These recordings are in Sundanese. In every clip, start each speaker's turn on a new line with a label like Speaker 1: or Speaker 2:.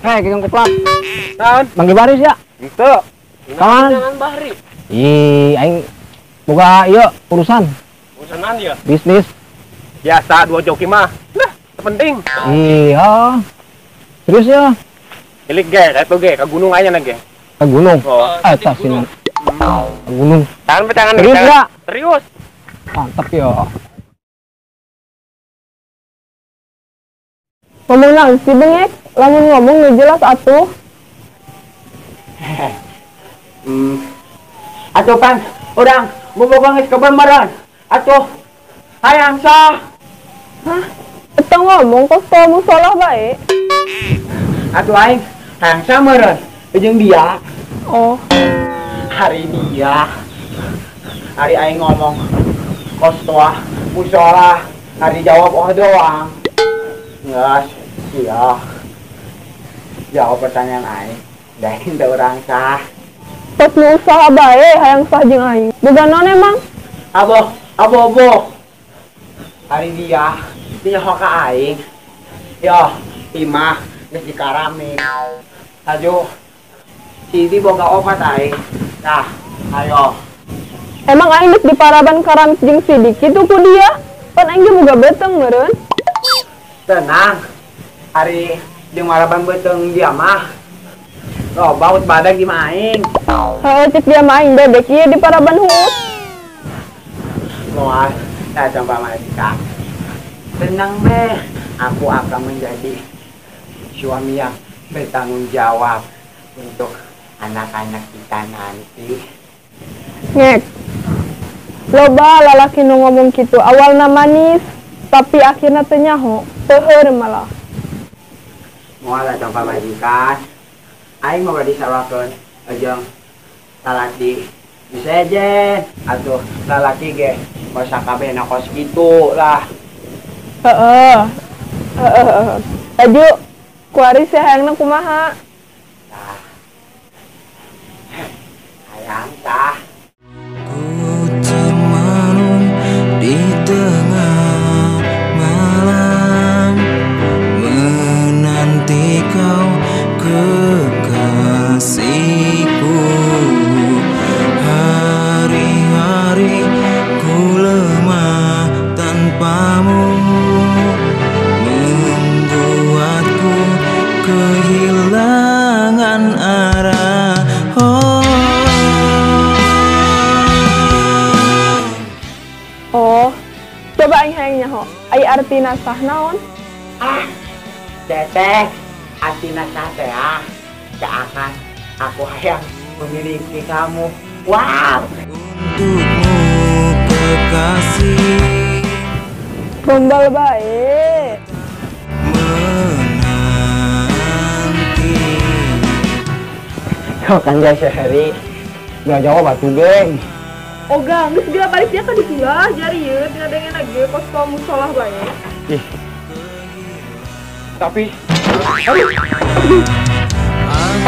Speaker 1: Hei, geng koplak.
Speaker 2: Naon?
Speaker 1: Manggil baris ya?
Speaker 2: Henteu.
Speaker 1: Kawan.
Speaker 2: Jangan bahri.
Speaker 1: Ih, aing boga ieu urusan.
Speaker 2: Urusanan ya?
Speaker 1: Bisnis.
Speaker 2: Biasa dua joki mah. Nah, penting.
Speaker 1: Iya. Serius ya?
Speaker 2: Milik ge, itu ge, ke gunung aja ge.
Speaker 1: Ke gunung?
Speaker 2: Oh,
Speaker 1: tas ini. Ke gunung.
Speaker 2: Tangan pecangan.
Speaker 1: Serius ya?
Speaker 2: Serius.
Speaker 1: Mantap ya.
Speaker 3: Ngomong naon sih bengek? Lamun ngomong nu jelas atuh.
Speaker 4: Atuh pan, urang bobogoh geus kebeneran. Atuh hayang sah.
Speaker 3: Hah? Eta ngomong kos teu musola bae.
Speaker 4: Atuh aing hayang sah meureun jeung dia.
Speaker 3: Oh.
Speaker 4: Hari dia. Hari aing ngomong kos toa musola, hari jawab oh doang. Nges, iya. Jawab pertanyaan aing. Dahin teu urang sah.
Speaker 3: Tos nu usaha bae hayang sah jeung aing. Boga naon emang?
Speaker 4: Aboh, aboh, aboh. Hari dia nyaho ka aing. Yo, imah geus dikaramik. Aduh. Sidi boga opat aing. Nah, ayo.
Speaker 3: Emang aing geus diparaban karamik jeung Sidik kitu ku dia? Pan aing ge boga beuteung meureun.
Speaker 4: Tenang. Hari jeung maraban beuteung dia mah. Loba ut badag di mah aing.
Speaker 3: Heuh, cek dia mah aing bebek ieu diparaban huut.
Speaker 4: Moal, nah coba majikan. Tenang be, aku akan menjadi suami yang bertanggung jawab untuk anak-anak kita nanti.
Speaker 3: Ngek. Loba lalaki nu ngomong kitu awalna manis, tapi akhirna teu nyaho, peuheur malah.
Speaker 4: Moal coba majikan. Aing mau disawakeun jeung lalaki disejen atuh lalaki ge masa kabeh na kos kitu lah.
Speaker 3: Heeh. Heeh. Laju kuari sih hayangna kumaha?
Speaker 4: Tah. Hayang tah.
Speaker 5: Ku termenung di tengah malam menanti kau kekasihku. Hari-hari ku lemah tanpamu, membuatku kehilangan arah. Oh.
Speaker 3: Oh, coba aing hayang nyaho. Ai artina sah naon?
Speaker 4: Ah, teteh, artina sah teh ah. Seakan aku hayang memiliki kamu. Wow.
Speaker 5: Untukmu kekasih.
Speaker 3: Gombal bae.
Speaker 5: Menanti.
Speaker 4: Kau kan gak sehari gak jawab atuh geng.
Speaker 3: Oga, geus geura balik dia ka ditu lah, jari ieu tina dengen lagi kos ka musolah bae.
Speaker 4: Ih. Tapi
Speaker 5: aku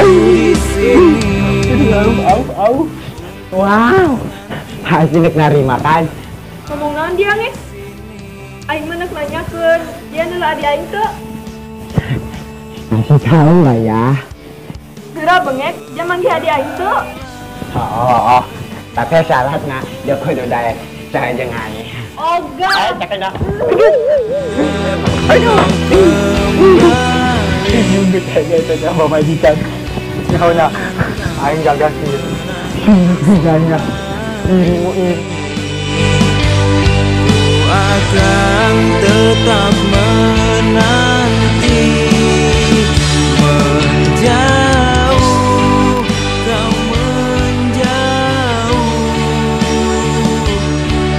Speaker 5: di sini.
Speaker 4: Au au au. Wow. Hasil nek narima kan.
Speaker 3: Ngomong naon dia ngek? Aing mah nek nanyakeun, dia neula adi aing teu?
Speaker 4: Masih tahu nggak ya?
Speaker 3: Geura bengek, dia manggih adi aing teu?
Speaker 4: Oh, oh. Tapi syaratna dia kudu daek sareng aing.
Speaker 3: Oga.
Speaker 4: Cek dah. Aduh. Ini kayaknya itu sama majikan. Nyawa aing gagal sih. Ganya dirimu ini.
Speaker 5: Ku akan tetap menanti. Menjauh, kau menjauh.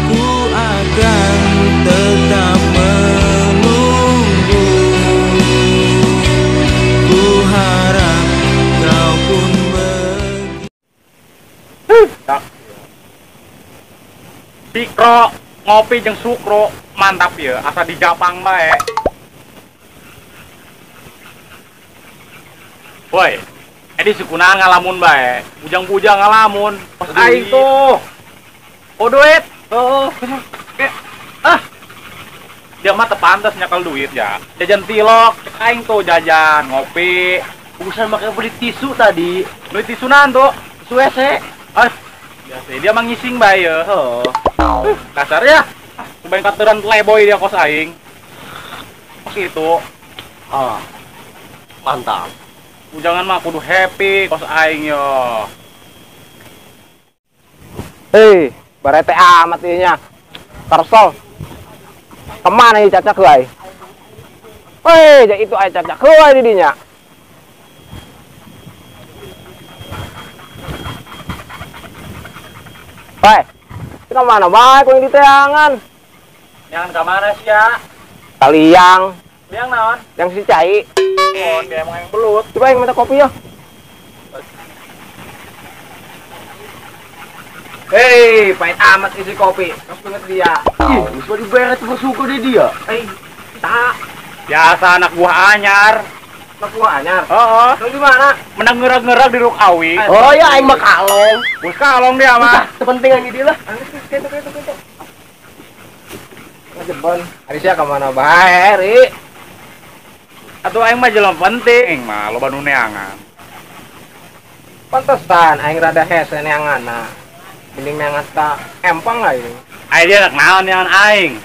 Speaker 5: Ku akan tetap menunggu. Ku harap kau pun begitu.
Speaker 2: Sikro ngopi jeung sukro mantap ya, asa di Jepang bae. Woi, edi sukunan ngalamun bae, bujang-bujang ngalamun. Pas aing tuh. Oh duit. Oh, ah. Dia mah teu pantes nyekel duit ya. Jajan tilok, cek aing tuh jajan, ngopi.
Speaker 6: Urusan makanya beli tisu tadi.
Speaker 2: Beli tisu naon tuh?
Speaker 6: Tisu WC.
Speaker 2: Ah, biasa dia mah ngising bae ya.
Speaker 6: Oh.
Speaker 2: Kasar ya. Cobain kateran playboy dia kos aing. Kos itu.
Speaker 6: Ah. Mantap.
Speaker 2: Jangan mah kudu happy kos aing yo.
Speaker 1: Hei, barete amat ieu nya. Tarsol. Kemana ieu cacak euy? Hei, itu aya cacak euy di dinya. Hei, kemana bae ku yang diteangan?
Speaker 2: Jangan ke mana sih ya?
Speaker 1: Kaliang.
Speaker 2: Liang naon?
Speaker 1: Yang si cai.
Speaker 2: Oh, dia emang yang belut.
Speaker 1: Coba yang minta kopi ya. Hei, pahit amat isi kopi. Terus banget dia.
Speaker 6: Ih, bisa dibayar itu bersyukur dia.
Speaker 1: Eh, tak.
Speaker 2: Biasa anak buah anyar.
Speaker 1: Anak buah anyar?
Speaker 2: Heeh.
Speaker 1: Lu di mana?
Speaker 2: Menang ngerak-ngerak di ruk awi.
Speaker 6: Oh ya, aing mah kalong.
Speaker 2: Bos kalong dia mah.
Speaker 6: Sepenting aing dia lah.
Speaker 1: Gitu. Ngejebon. Ari sia ka mana bae, Ri?
Speaker 2: Atuh aing mah jelema penting mah loba nu neangan.
Speaker 1: Pantesan aing rada hese neanganna. Mending neangan ka empang aing.
Speaker 2: Aing dia rek naon neangan aing?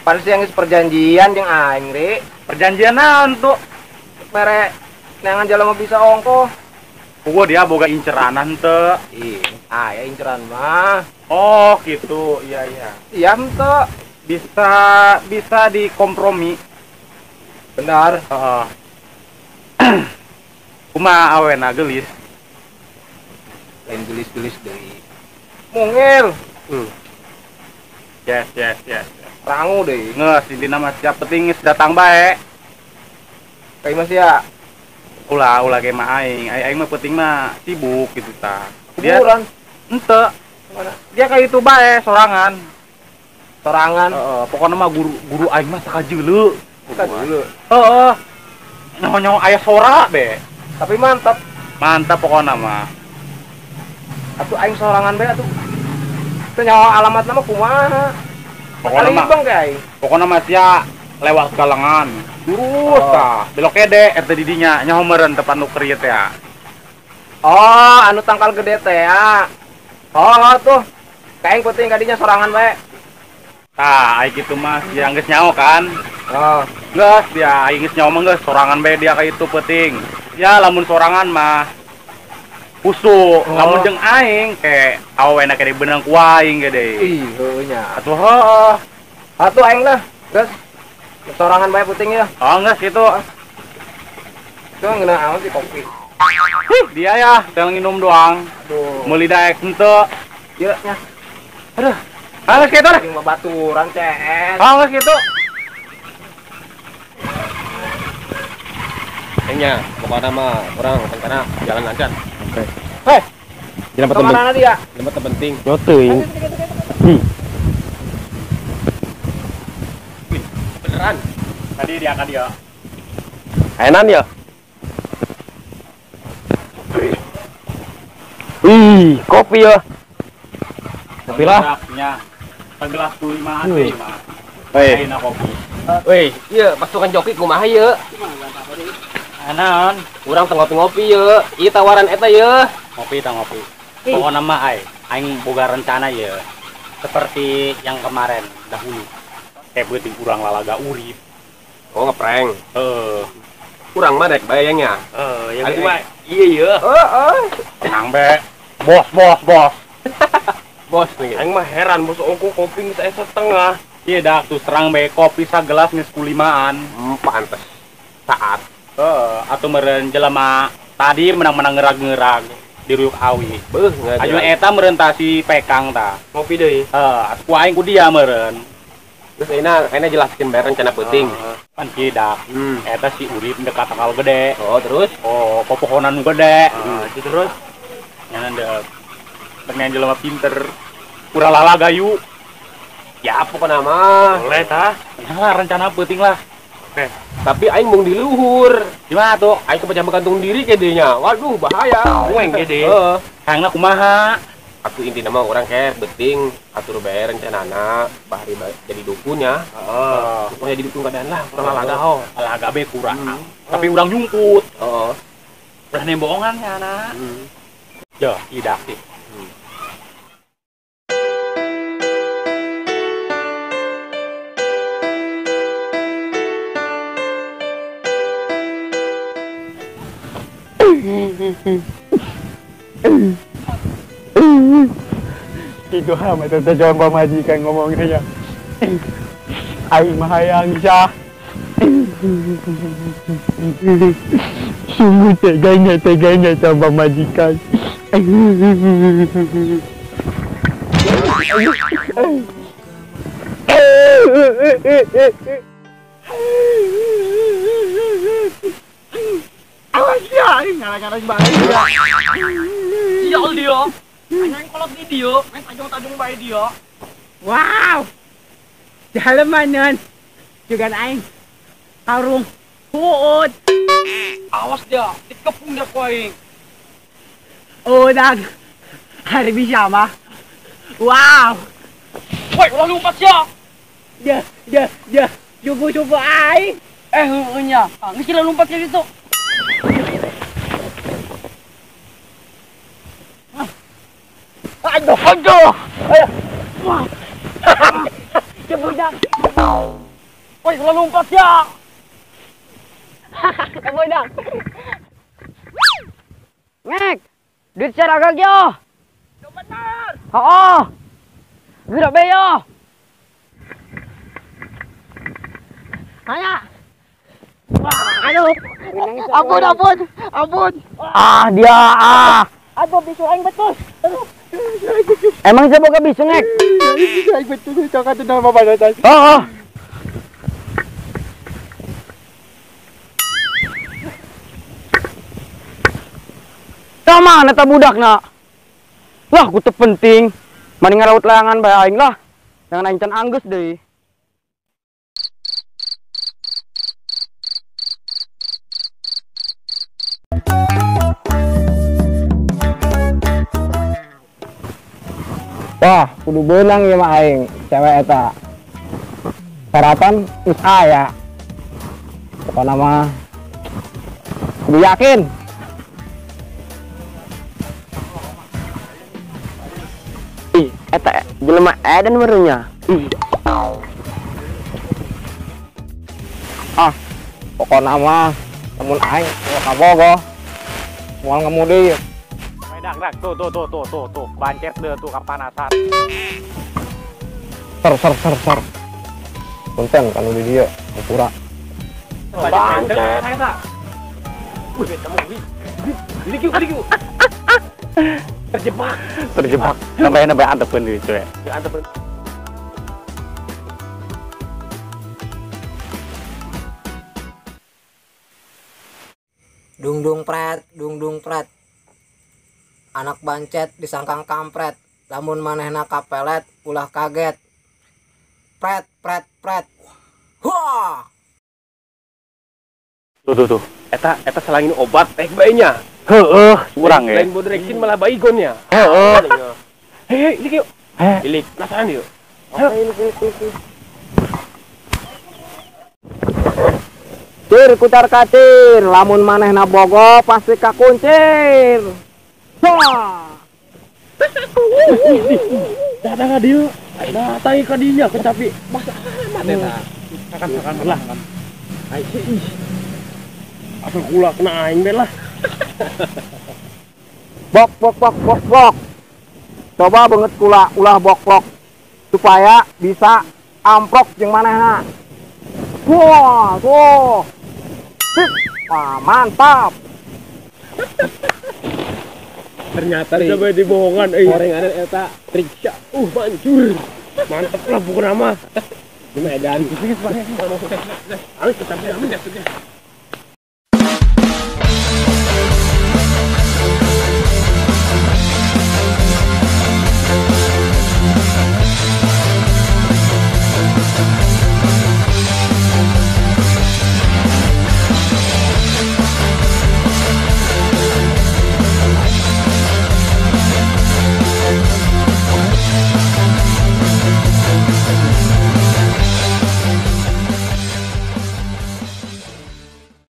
Speaker 1: Pan siang geus perjanjian jeung aing, Ri.
Speaker 2: Perjanjian naon tuh?
Speaker 1: Mere neangan jelema bisa ongkoh.
Speaker 2: Puguh dia boga inceranan teu.
Speaker 1: Ih, aya inceran mah.
Speaker 2: Oh, gitu. Iya, iya.
Speaker 1: Iya henteu.
Speaker 2: Bisa dikompromi.
Speaker 1: Benar.
Speaker 2: Heeh. Kumaha awena geulis?
Speaker 1: Lain gelis-gelis deui. Mungil.
Speaker 2: Yes.
Speaker 1: Rangu deui.
Speaker 2: Geus intina mah siap penting geus datang bae.
Speaker 1: Kayak mas ya.
Speaker 2: Ulah ge mah aing. Aing mah penting mah sibuk gitu tah. Dia
Speaker 1: kuburan.
Speaker 2: Henteu. Dia kayak itu bae sorangan.
Speaker 1: Sorangan.
Speaker 2: Heeh, pokokna mah guru aing mah sakajeuleu.
Speaker 1: Sakajeuleu.
Speaker 2: Heeh. Nyaho-nyaho aya sora be.
Speaker 1: Tapi mantap.
Speaker 2: Mantap pokokna mah.
Speaker 1: Atuh aing sorangan bae atuh. Teu nyaho alamatna mah kumaha.
Speaker 2: Pokokna mah
Speaker 1: bang aing.
Speaker 2: Pokokna mah sia lewat galengan. Lurus tah. Belok kede RT di dinya nyaho meureun tempat nu keur ieu teh.
Speaker 1: Oh, anu tangkal gede teh ya. Oh, tuh. Kaing penting kadinya sorangan bae.
Speaker 2: Tah, aing kitu mah sia geus nyaho kan.
Speaker 1: Oh,
Speaker 2: geus dia aing geus nyaho mah geus sorangan bae dia ka itu penting. Ya lamun sorangan mah kusu, lamun jeung aing ke awena ke beunang ku aing gede.
Speaker 1: Ih, heueuh nya.
Speaker 2: Atuh heueuh.
Speaker 1: Atuh aing lah, geus. Sorangan bae puting ya.
Speaker 2: Oh, geus kitu.
Speaker 1: Itu ngeunah amat di kopi.
Speaker 2: Huh, dia ya, tinggal nginum doang.
Speaker 1: Aduh.
Speaker 2: Meuli daek henteu.
Speaker 1: Ieu nya.
Speaker 2: Aduh. Ah, geus kitu lah.
Speaker 1: Jeung babaturan CS.
Speaker 2: Ah, geus kitu.
Speaker 6: Nya, pokoknya mah kurang rencana jalan lancar.
Speaker 1: Oke. Hei.
Speaker 6: Jalan
Speaker 1: penting. Dia?
Speaker 6: Jalan penting.
Speaker 1: Nyoteing.
Speaker 6: Beneran.
Speaker 2: Tadi dia kan dia.
Speaker 6: Enan ya? Wih, kopi ya.
Speaker 2: Kopi lah. Segelas 25-an mah.
Speaker 6: Wih.
Speaker 2: Kopi.
Speaker 6: Wih, iya pasukan joki kumaha ieu?
Speaker 2: Naon?
Speaker 6: Urang teu ngopi-ngopi ye. Ieu tawaran eta ye.
Speaker 2: Ngopi tah ngopi. Pokona mah aing boga rencana ye. Seperti yang kemarin dahulu. Kayak beuting urang lalaga urip.
Speaker 6: Oh, ngeprank.
Speaker 2: Heeh.
Speaker 6: Urang mah rek bae nya.
Speaker 2: Heeh, ya mah
Speaker 6: iya ye.
Speaker 1: Heeh.
Speaker 2: Tenang be. Bos.
Speaker 6: Bos nih. Aing mah heran bos ongko kopi geus aya setengah.
Speaker 2: Iya dah tuh serang be kopi sagelas geus kulimaan.
Speaker 6: Pantes. Saat
Speaker 2: atau meureun jelema tadi menang-menang ngerag-ngerag di ruyuk awi.
Speaker 6: Beuh,
Speaker 2: aju eta meureun ta si Pekang ta.
Speaker 6: Ngopi deui.
Speaker 2: Heeh, atuh ku aing ku dia meureun.
Speaker 6: Terus ayeuna jelaskeun bae rencana peuting.
Speaker 2: Pan kieu Eta si Urip dekat tangkal gede.
Speaker 6: Oh, terus?
Speaker 2: Oh, popohonan nu gede.
Speaker 6: Itu terus?
Speaker 2: Nya deuk. Dengan jelema pinter. Urang lalaga yuk.
Speaker 6: Ya pokona mah.
Speaker 2: Boleh tah. Nah, rencana peuting lah.
Speaker 6: Oke. Tapi aing mung di luhur.
Speaker 2: Gimana tuh?
Speaker 6: Aing kepecahan gantung diri ke dinya. Waduh, bahaya.
Speaker 2: Kueng gede.
Speaker 6: Heeh.
Speaker 2: Hayangna kumaha?
Speaker 6: Aku inti nama orang kayak beting atur bayar rencanana bahari jadi dukunnya. Heeh. Pokoknya jadi dukun keadaan lah, kurang lalaga ho.
Speaker 2: Lalaga be kurang. Tapi urang nyungkut.
Speaker 6: Heeh.
Speaker 2: Udah nemboongan ya anak. Ya, tidak sih.
Speaker 4: Itu amat teh jalan pamajikan ngomongnya. Aing mah hayang sah. Sungguh teganya sama pamajikan. Awas ya, aing ngarang-ngarang bae.
Speaker 6: Sial dia. Aing kolot di dia, main tajung-tajung bae dia.
Speaker 4: Wow. Dalemanan. Juga aing. Karung huut.
Speaker 6: Awas dia, dikepung dia ku aing.
Speaker 4: Oh, dag. Hari bisa mah. Wow.
Speaker 6: Woi, ulah lompat sia.
Speaker 4: Ya, ya, ya. Cupu-cupu aing.
Speaker 6: Eh, heueuh nya. Geus sila lompat ka ditu.
Speaker 4: Aduh, aduh. Ayo. Wah. Cebudak.
Speaker 6: Woi, ulah lompat ya.
Speaker 1: Cebudak. Ngek. Duit secara agak yo.
Speaker 6: Benar.
Speaker 1: Heeh. Gerak be yo.
Speaker 4: Hanya. Wah, aduh. Ampun, ampun. Ampun.
Speaker 1: Ah, dia ah.
Speaker 4: Aduh, bisu aing betul. Aduh.
Speaker 1: Emang siapa ke bisu ngek?
Speaker 4: Bisu aing betul, cakap tentang apa pada.
Speaker 1: Oh. Sama neta budak nak. Lah, ku teu penting. Mending ngaraut layangan bae aing lah. Jangan aing can anggeus deui. Wah, kudu beunang ieu mah aing, cewek eta. Sarapan geus aya. Pokona mah kudu yakin. Ih, eta jelema edan barunya. Ih. Ah, pokona mah lamun aing kabogoh. Moal ngemudi.
Speaker 2: Dak dak tuh tuh tuh tuh tuh tuh bancet deh tuh kapanasan.
Speaker 1: Ser ser ser ser. Punten kan udah dia hampura.
Speaker 6: Bancet eta. Wih, ketemu wih. Likiu likiu. Terjebak.
Speaker 2: Terjebak. Namanya namanya antepeun deui cuy.
Speaker 6: Antepeun.
Speaker 1: Dung dung pret. Anak bancet disangkang kampret, lamun manehna kapelet ulah kaget. Pret pret pret. Wah.
Speaker 2: Tuh tuh tuh.
Speaker 6: Eta eta selangin obat teh bae nya.
Speaker 2: Heeh, urang ge.
Speaker 6: Lain bodreksin malah baygon nya.
Speaker 2: Heeh.
Speaker 6: Hei, ilik yuk. Ilik, penasaran yuk.
Speaker 1: Oke, ilik ilik ilik. Cir kutar kacir, lamun manehna bogo pasti kakuncir. Wah.
Speaker 6: Datang ka dieu. Datang ka dinya kecapi. Masa amat eta.
Speaker 2: Sakan-sakan lah kan.
Speaker 6: Ai ih. Asal kula kena aing be lah.
Speaker 1: Bok bok bok bok bok. Coba banget kula ulah boklok supaya bisa amprok jeung manehna. Wah, tuh. Wah, mantap.
Speaker 6: Ternyata coba dibohongan euy. Gorengan eta triksa. Mancur. Mantep lah pokokna mah. Di Medan. Ayo kecapi amin ya.